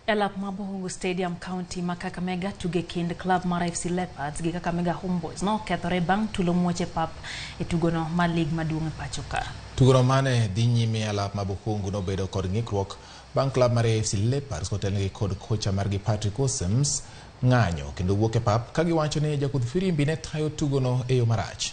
E lap ma Bukhungu Stadium, County ma Kakamega, tuge kind club mar FC Leopards gi Kakamega Homeboyz nokethore bang' tulo muoch e pap e tugono mar lig maduong' e pacho ka. Tugono mane dhi nyime e alap ma Bukhungu nobedo kod ng'ikruok bang' klab mar AFC Leopards kotelnegi kod kocha margi Patrick Aussems ng'anyo kendo wuok e pap ka giwacho ni jakudh firimbi ne tayo tugono e yo marach.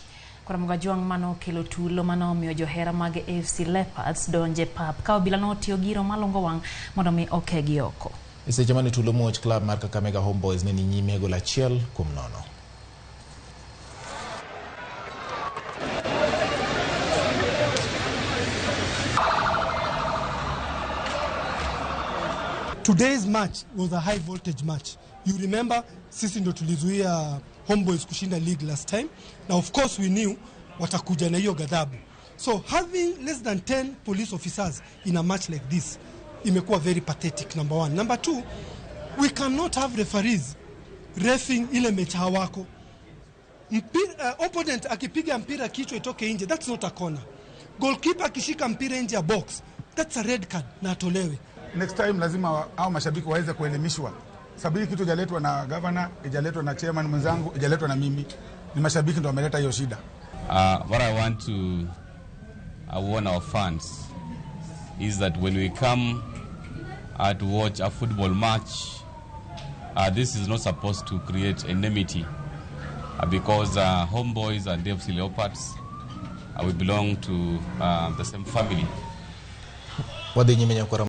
Ramogi Ajwang' mano okelo tulo mano omiyo johera mag AFC Leopards donje pap ka obila notiyo giro malungo wang' mondo mi okegi oko. E seche mane tulo muoch, klab mar Kakamega Homeboyz ne ni nyime gol 1-0. Today's match was a high voltage match. You remember sisi ndo tulizuia Homeboys kushinda league last time. Now of course we knew watakuja na hiyo ghadhabu. So having less than 10 police officers in a match like this imekuwa very pathetic, number one. Number two, we cannot have referees refing ile mechi hawako. Opponent akipiga mpira kichwa itoke nje, that's not a corner. Goalkeeper akishika mpira nje ya box, that's a red card na atolewe. Next time lazima hao mashabiki waweze kuelimishwa. Sababu hii kitu ijaletwa na governor, ijaletwa na chairman mwenzangu, ijaletwa na mimi. Ni mashabiki ndio wameleta hiyo shida. What I want to warn our fans is that when we come to watch a football match, this is not supposed to create enmity, because Homeboys and AFC Leopards, we belong to the same family. Wadhi nyime nyakwara.